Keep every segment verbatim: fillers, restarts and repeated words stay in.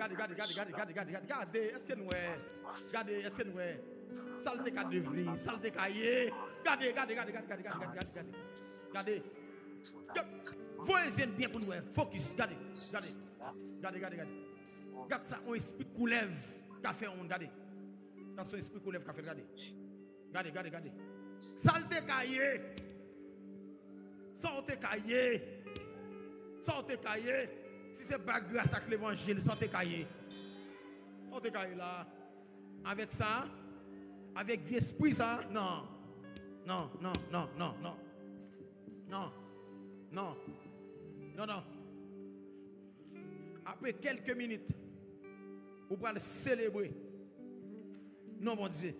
gade, gade, gade, gade, gade, gade, gade, gade, èske n wè, gade, èske n wè, sa l te ka devni, sa l te ka ye, gade, gade, gade, gade, gade, gade, gade, gade, gade, gade, voye zye n byen pou n wè, focus, gade, gade, gade, gade, gade, gade sa yon espri koulèv ka fè yon, gade, gade sa yon espri koulèv ka fè, gade, gade, gade, gade, sa l te ka ye. Sa w te ka ye? Sa w te ka ye? Si se pa gras ak levanjil, sa w te ka ye? Sa w te ka ye la? Avèk sa? Avèk vye espri sa? Non. Non, non, non, non, non. Non. Non. Non, non. Apre kèlke minit, ou pral selebre non Bondye.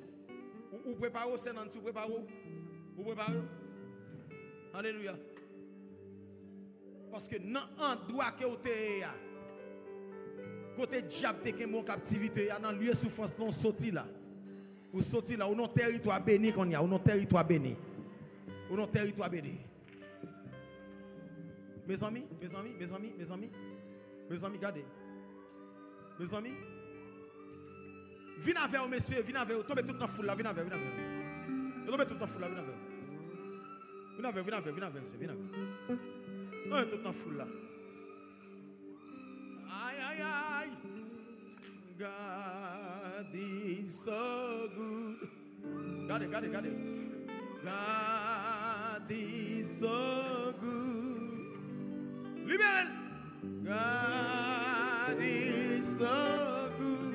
Ou, ou prepare w, sè Nancy, ou prepare w? Ou prepare w? Alelouya. Paske nan andwa ke w te ye a, kote dyab te kenbe w an kaptivite a, nan lye soufrans lan, w soti la. Ou soti la, ou nan teritwa beni kounye a, ou nan teritwa beni. Ou nan teritwa beni. Mezanmi, mezanmi, mezanmi, mezanmi, mezanmi, gade. Mezanmi, vin avè yo, mesye, vin avè yo. Tonbe tout nan foul la, vin avè yo, vin avè yo. Yo tonbe tout nan foul la, vin avè yo. Vin avè yo, vin avè yo, vin avè yo, mesye, vin avè yo. Tonbe tout nan foul la. Ay, ay, ay. God is so good. Gade, gade, gade. God is so good. Libere l. God is so good.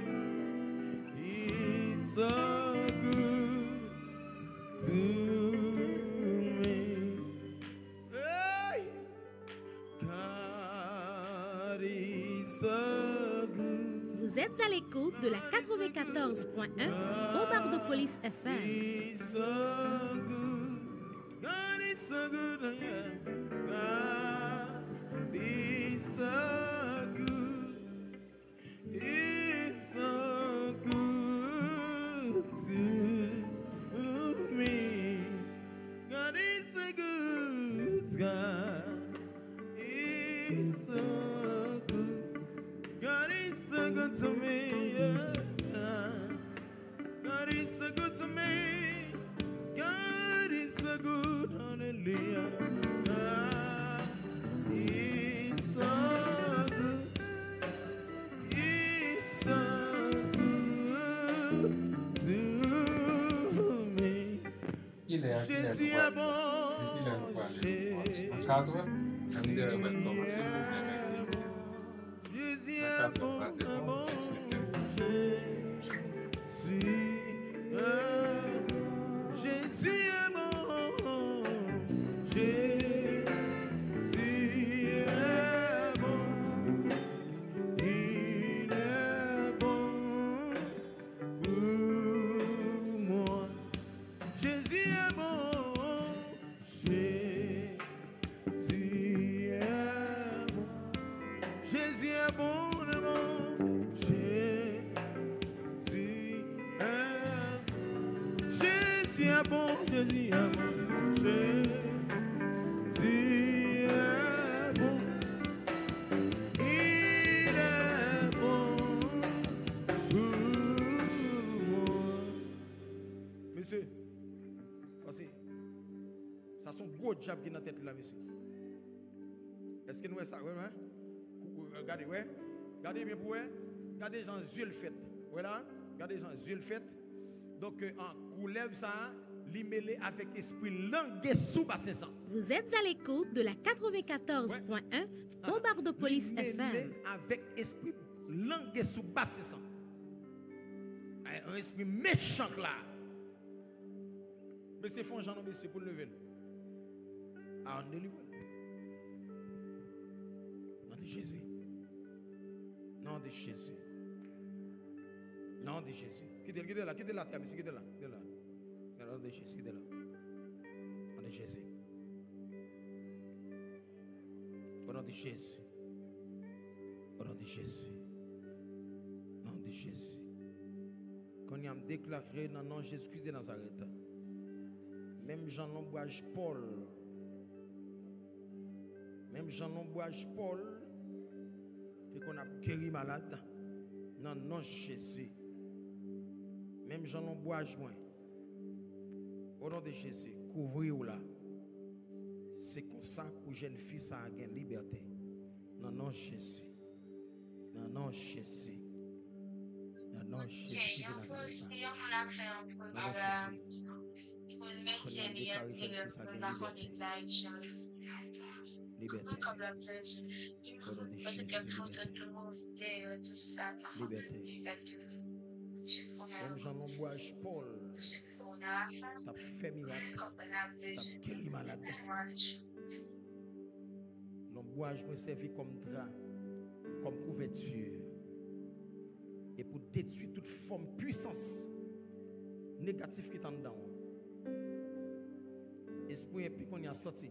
He's so good to me. Hey! God is so good. Vous êtes à l'écoute de la quatre-vingt-quatorze point un Bombardopolis F M. He's so good. God is so good, yeah. God is so good. He's so good to me. God is a good God. He's so good. God is so good to me. Yeah. God is so good to me. God is so good. Hallelujah. God is so good. He's so good to me. Kilè, kilè nou pral, kilè nou pral? Nan katrè? Nan katrè, mwen kòmanse pou mwen menm. Jésus est bon, bon, Jésus est bon. Jésus est bon. Jésus est bon. Il est bon pour moi. Jésus est bon. Jésus est bon. Jésus est bon, le bon. Jésus est bon. Jésus est bon, Jésus est bon. Jésus est bon. Il est bon pour moi. Mesye, pase. Sa se yon gwo dyab ki nan tèt li la, mesye. Èske nou wè sa? Wè, wè. Kou-, gade, wè. Gade byen pou wè. Gade jan zye l fèt. Wè la? Gade jan zye l fèt. Donk, euh, an, koulèv sa a, Li mele avèk espri lange sou basen san. Vous êtes à l'écoute de la quatre-vingt-quatorze point un Bombardopolis F M. Li mele avèk espri lange sou basen san. Ay, yon espri mechan k la. Mesye, fè yon jan non, mesye, pou n leve l. A, ann delivre l. Non de Jezi. Non de Jezi. Non de Jezi. Kite l, kite l la, kite l atè, mesye, kite l la, kite l la. Non de Jezi, kite l la. Non de Jezi. O non de Jezi. O non de Jezi. Non de Jezi. Kounye a m deklare nan non Jezi Kris de Nazarèt. Menm jan lonbraj Pòl. Menm jan lonbraj Pòl te konn ap geri malad nan non Jezi. Menm jan lonbraj mwen. O non de Jezi, kouvri w la. Se konsa pou jèn fi sa a gen libète. Nan non Jezi. Nan non Jezi. Nan non Jezi Kris de Nazarèt la. Nan non Jezi. Kounye a m deklare jèn fi sa gen libète. Libète. O non de Jezi, libète. Libète. Menm jan lonbraj Pòl t ap fè mirak, t ap geri malad. Lonbraj mwen sèvi kòm dra, kòm kouvèti, e pou detwi tout fòm pwisans negatif ki t anndan w. Espri enpi kounye a sòti.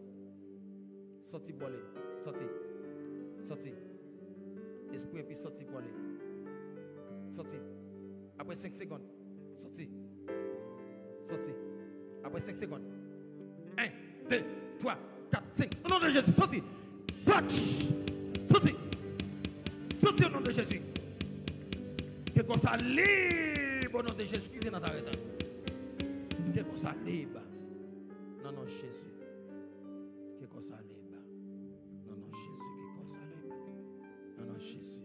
Sòti pou ale. Sòti. Sòti. Espri enpi sòti pou ale. Sòti. Apre senk segonn. Sòti. Sòti. Apre senk segonn. En, de, twa, kat, senk. O non de Jezi, sòti. Patch! Sòti. Sòti o non de Jezi. Ke kò sa lib o non de Jezi Kris de Nazarèt. Ke kò sa lib. Nan non Jezi. Ke kò sa lib. Nan non Jezi, ke kò sa lib. Nan non Jezi.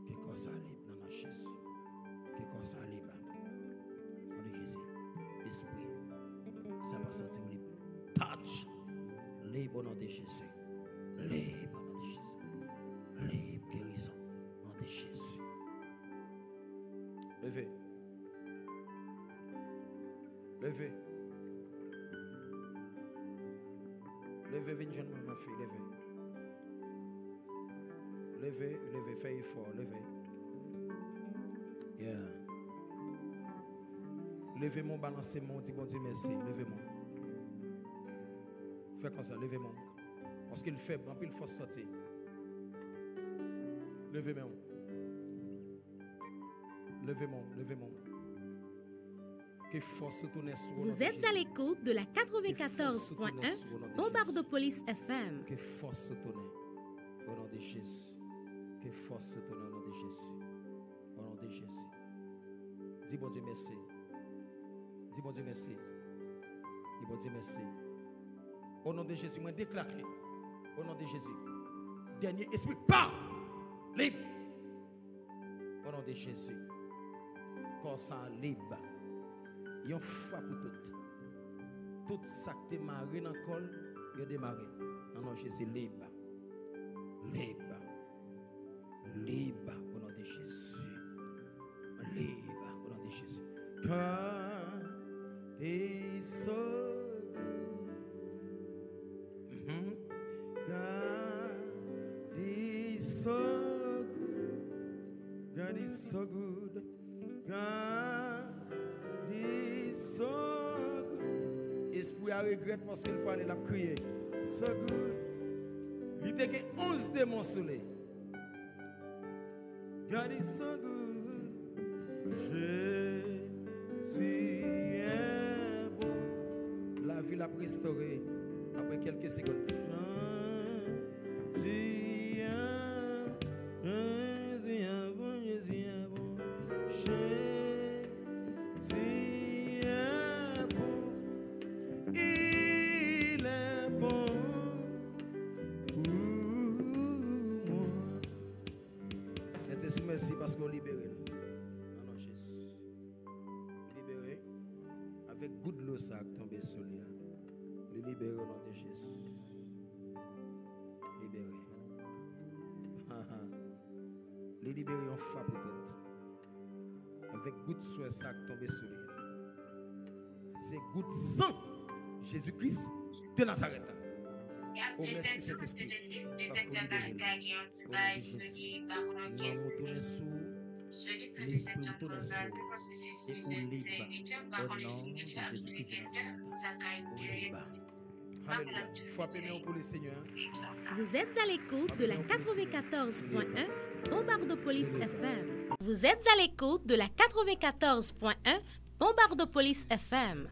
Ke kò sa lib. Nan non Jezi. Ke kò sa lib. Nan non Jezi. Espri. Sa pa santi w lib. Touch. Lib o non de Jezi. Lib o non de Jezi. Lib gerizon. Non de Jezi. Leve. Leve. Leve, vin jwenn mwen, ma fille, leve. Leve, leve, fè efò, leve. Yeah. Leve men w, balanse men w, di Bondye mèsi. Leve men w. Fè konsa, leve men w. Paske l fèb, anpil fòs sòti. Leve men w. Leve men w, leve men w. Ke fòs ou tounen sou w o non de Jezi. Vous êtes à l'écoute de la quatre-vingt-quatorze point un Bombardopolis F M. Ke fòs ou tounen o non de Jezi. Ke fòs ou tounen o non de Jezi. O non de Jezi. Di Bondye mèsi. Di Bondye mèsi. Di Bondye mèsi. O non de Jezi, mwen deklare. O non de Jezi. Dènye espri pa lib. O non de Jezi. Kò sa a lib. Yon fwa pou tout. Tout sa k te mare nan kò l, yo demare. Nan non Jezi, lib. Lib. Lib. O non de Jezi. Lib. O non de Jezi. God is so good. Mhm. God is so good. God is so good. God is so good. Espri a regrèt paske l prale, l ap kriye. So good. Li te gen onz demon sou li. God is so good. Jésus est bon. Lavi l ap restore apre kèlke segonn. Jésus est bon, Jésus est bon, Jésus est bon. Jésus est bon. Il est bon pour moi. Sentespri, mèsi paske w libere l. Nan non Jezi. Libere avèk Gout dlo sa k tonbe sou li a, li libere o non de Jezi. Libere. Li libere yon fwa pou tout. Avèk gout swè sa k tonbe sou li a. Se gout san Jezi Kris de Nazarèt la. O mèsi Sentespri, paske w libere l. O non de Jezi. Nanm ou tounen sou ou, lespri w tounen sou ou, e ou lib o non de Jezi Kris de Nazarèt. Ou lib. Alelouya. Frape men w pou le Senyè. Vous êtes à l'écoute de la quatre-vingt-quatorze point un Bombardopolis F M. Vous êtes à l'écoute de la quatre-vingt-quatorze point un Bombardopolis F M.